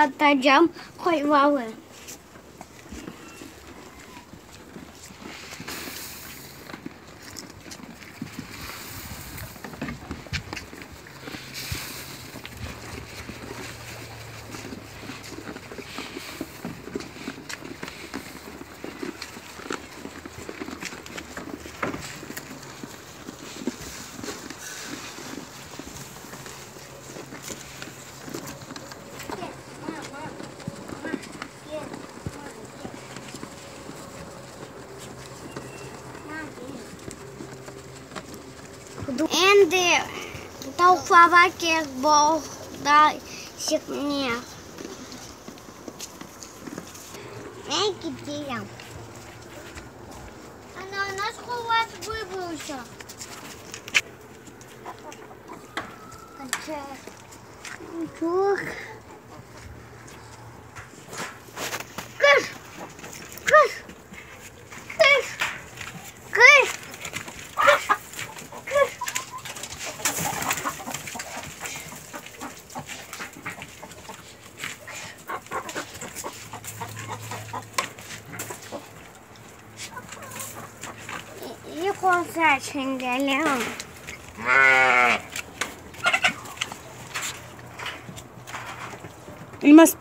Atacağım qoymalı. Endi tavuqlarğa kerek boğday sepmege. Men keteyim. Ana, nasıl qoraz buybursa? Qış! Qış! Qış! Qış! Qış! Qış! Elmaz.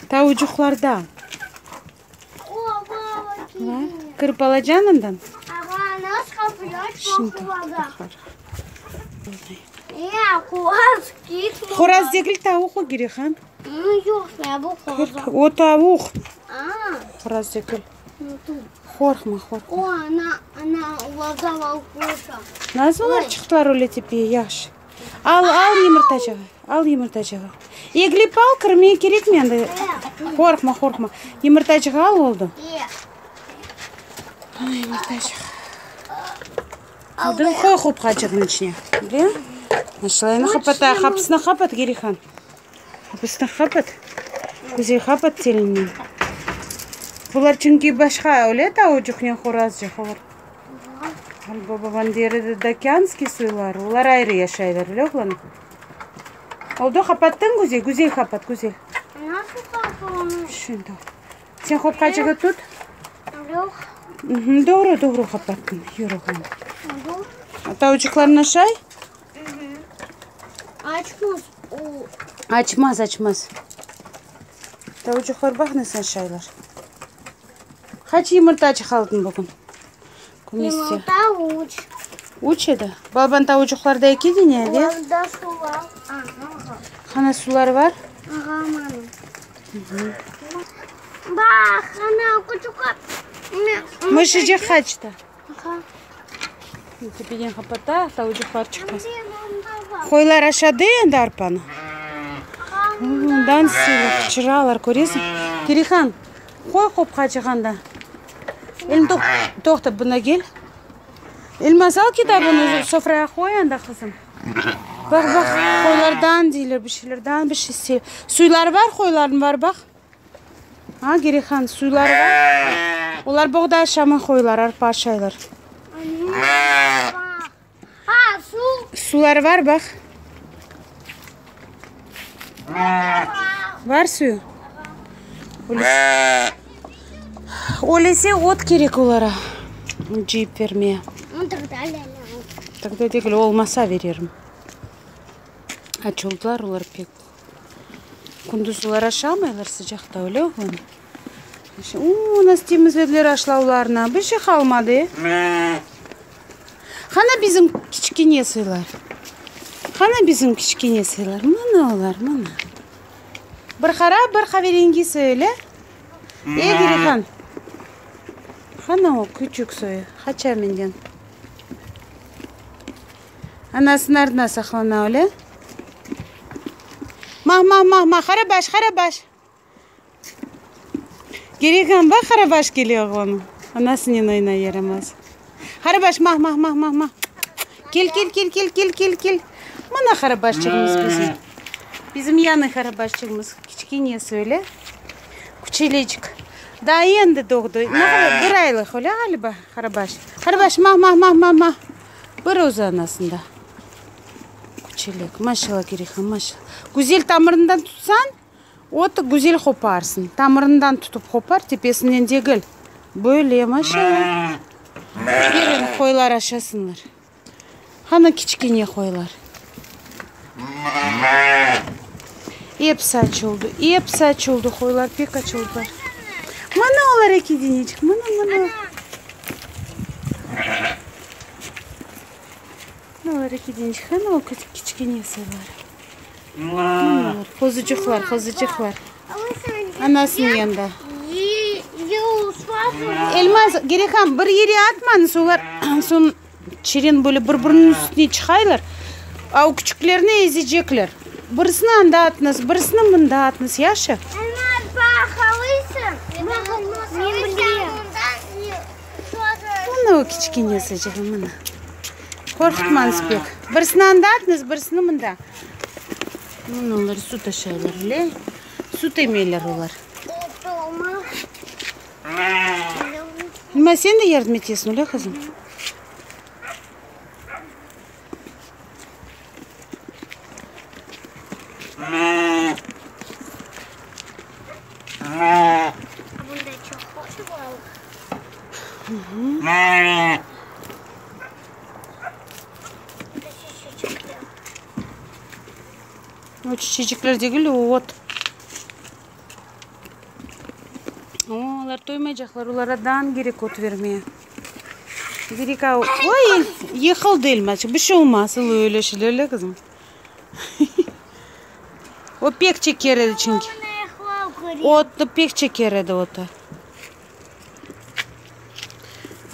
Tavucıqlarda. Kirip alacañ andan? Horaz degil, tavuq o, Girihan. O tavuq. Horaz degil. Qorqma, qorqma. Nasıl olar çıqtılar öyle tepeye, yahşı. Al, al yımırtaçığı, al yımırtaçığı. Eglip al, kirmege kerekmey anda. Qorqma, qorqma. Yımırtaçığı al, oldı. Ana yımırtaçıq. Aldıñ, qoy qopqaçıqnıñ içine. Bile? Maşallah, qapata, qapısını qapat, Gerihan. Qapısını qapat. Güzel qapat telinnen. Bular çünki başqa öyle tavucıqnen horazcıq olar. Babavan deri Dakianskiy soyları. Olar ayrı yaşaylar, öyle oğlanım? Oldı, qapattıñ güzel, güzel qapat, güzel. Nasıl qapatım? Şimdi. Sen qopqaçığı tut. Yoq. Doğru, doğru qapattın. Yürü oğlum. Tavucıqlarnı aşay? Açmaz o. Açmaz, açmaz. Tavucıqlar baq nasıl aşaylar. Qaç yımırtaçıq aldın bugün? Kümeste. Yımırta üç. Üç edi. Balaban tavucıqlarda eki dene edi. Olarda sular. Aha. Qana sular bar? Aha, mana. Baq, ana, küçük. Mışıcıq qaçtı. Aha. Tepeden qapata, tavucıqlar çıqmaz. Qoylar aşadı endi arpanı. Ondan sıylı qıçıralar, köresiñ. Kerihan, qoy qopqaçıq anda. Endi toqta, bunda kel. Elmaz, al kitabını, sofraya qoy anda, qızım. Baq, baq, qoylardan deyler, bir şeylerden bir şey isteyler. Suyları bar, qoylarnıñ bar, baq. A, Gerihan, suyları bar. Olar boğday aşamay qoylar, arpa aşaylar. Suları bar, baq. Bar suyu? Öylese ot kerek olara, cıyıp bermeye. Togda degil, olmasa bererim. Aç oldılar olar pek. Kündüz olar aşamaylar sıcaqta, öyle oğlum? Uuu, nasıl temizlediler aşlavlarını, bir şey qalmadı, e? Qana bizim kiçkene soylar? Qana bizim kiçkene soylar? Mına olar, mına. Bir qara, bir qaverengi soy, öyle? E, Gerihan? Qana o küçük soyu? Qaça menden. Anasınıñ ardına saqlana, öyle? Mah, mah, mah, mah, qara baş, qara baş. Gerihan, baq Qarabaş kele oğlanım. Anasınen oynay yaramaz. Qarabaş, ma, ma, ma, ma, ma. Kel, kel, kel, kel, kel, kel, kel. Mına Qarabaşçığımız bizim. Bizim yañı Qarabaşçığımız. Kiçkenesi öyle. Küçelecik. Daa endi doğdı. Ne qadar? Bir aylıq öyle ğaliba Qarabaş. Qarabaş, ma, ma, ma, ma, ma. Bir özü anasında. Küçelek. Maşallah, Gerihan, maşallah. Güzel tamırından tutsañ, Ot güzel qoparsıñ. Tamırından tutıp qopar, tepesinden degil. Böyle, maşallah. Berin, qoylar aşasınlar. Qana kiçkene qoylar. Episi açıldı, episi açıldı, qoylar pek açıldılar. Mına olar eki denecik, mına, mına. Mına olar eki denecik, qana o kiçkenesi olar. Mınalar, qozucıqlar, qozucıqlar. Anasınıñ yanında. Elmaz, Gerehan, bir yere atmañız, olar soñ çeren böyle bir-biriniñ üstüne çıqaylar, a o küçüklerni ezecekler. Birisini anda atıñız, birisini mında atıñız, yahşı? Mına o kiçkenesi, mına. Qorqutmañız pek. Birisini anda atıñız, birisini mında. Mına olar süt aşaylar, öyle? Süt emeyler olar. Nima, sen de yardım etesiñ, öyle, qızım? O çiçecikler degil, o ot. O, olar toymaycaqlar, olara dam kerek ot vermeye. Kerek, oy, yıqıldı elmaçıq, bir şey olmaz, öyle şeyler, öyle qızım. O pek çeker edi çünki. Otnı pek çeker edi otı.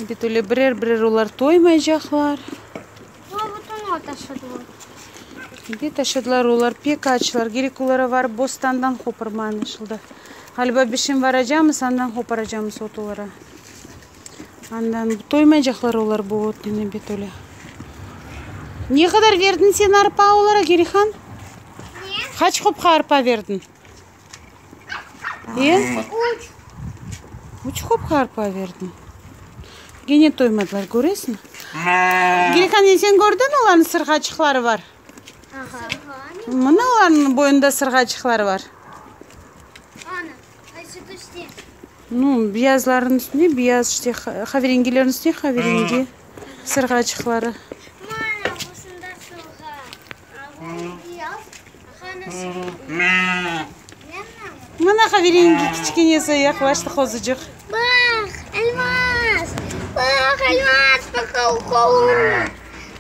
Ebet, öyle birer-birer olar toymaycaqlar. Ebet, aşadılar, olar pek açlar. Kerek olara varıp bostandan qoparmağa şıldı. Ğaliba bişim varacamız, andan qoparacamız ot olara. Andan toymaycaqlar olar bu otnen, ebet, öyle. Ne qadar verdiñ sen arpa olara, Gerihan? Ne? Qaç qopqa arpa verdiñ? E? Üç. Üç qopqa arpa berdiñ. Gene toymadılar, köresiñ? Gülhan, sen kördiñ, olarnıñ sırğaçıqları bar? Aha. Mına olarnıñ boyunda sırğaçıqları bar. Ana, qaysı tüste? Nu, beyazlarnıñ üstünde beyaz, işte, qaverengilerniñ üstünde qaverengi sırğaçıqları. Mana, busında sırğa. A, bu beyaz. Mına qaverengi kiçkenesi yaqlaştı qozucıq. Baq, Elmaz! Baq, Elmaz, baq,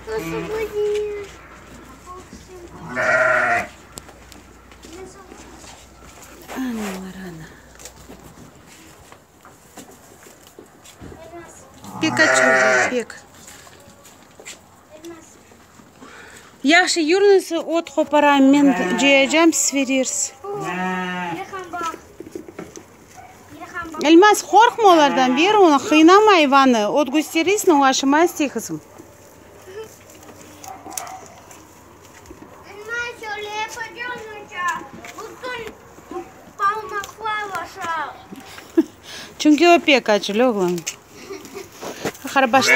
Nasıl Analar, ana. Pek açıldı, pek. Yahşı, yürüñiz, ot qoparayım, men cıyacam, siz verersiz. Elmaz, qorqma olardan, ber onı, qıynama ayvanı, ot kösteresiñ, o aşamay istey, qızım. Çünki o pek acılı, oğlum. Qarabaş da.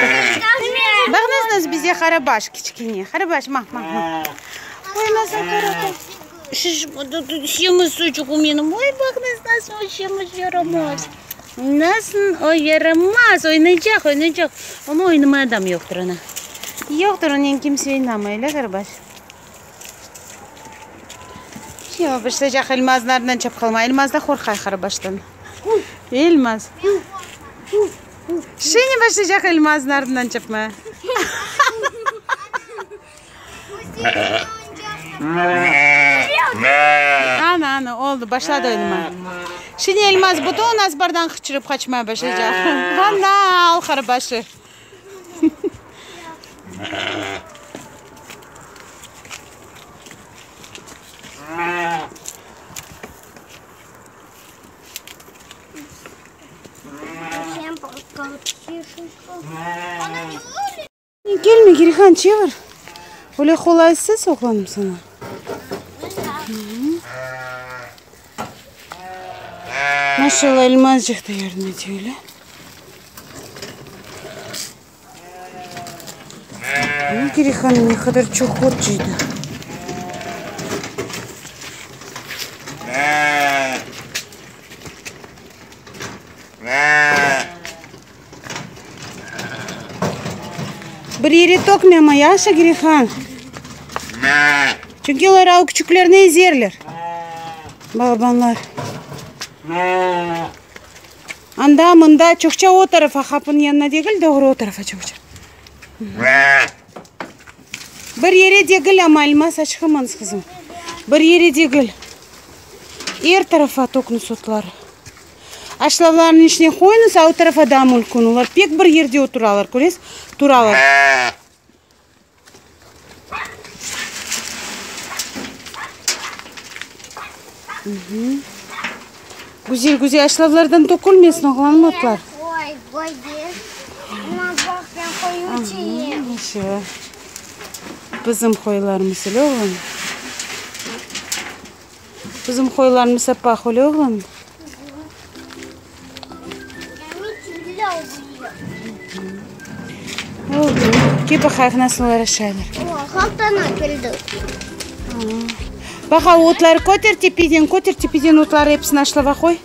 Baqıñız, nasıl bize qarabaş kiçkene. Qarabaş, ma, ma, ma. Oy, nasıl qarabaş. Semiz suçuğım menim. Oy, baqıñız, nasıl o semiz yaramaz. Nasıl o yaramaz, oynaycaq, oynaycaq. Amma oynamay adam yoqtır ana. Yoqtır, onen kimse oynamay, öyle, qarabaş? Şimdi başlaycaq Elmaznıñ artından çapqalamay. Elmaz da qorqay qarabaştan. Elmaz. Şimdi başlaycaq Elmaznıñ artından çapmaya. Ana, ana, oldı, başladı oynamağa. Şimdi Elmaz bütün azbardan qıçırıp qaçmaya başlaycaq. Ana, al qarabaşı. kelme, Kirihan, çevir. Öyle qolaysız, oğlanım, saña. Maşallah, Elmazcıq da yardım ete öyle. Kirihan ne qadar çoq ot cıydı. Bir yere tökme amma, yahşı, Kirihan? Çünki olar av küçüklerni ezerler, balabanlar. Anda, mında, çoqça o tarafa, qapınıñ yanına degil, doğru o tarafa çoqça. Bir yere degil amma, Elmaz, açqınmañız, qızım. Bir yere degil. Er tarafa töküñiz otları. Aşlavlarnıñ içine qoyuñız, a o tarafa daa mümkün. Olar pek bir yerde oturalar, köresiz, turalar. Güzel, güzel aşlavlardan tökülmesin, oğlanım, otlar. Bizim qoylarımız, öyle, oğlanım? Bizim qoylarımız appaq, öyle, oğlanım? Oldı. Kel baqayıq, nasıl olar aşaylar. Baqa, otları köter tepeden, köter tepeden otları episini aşlava qoy.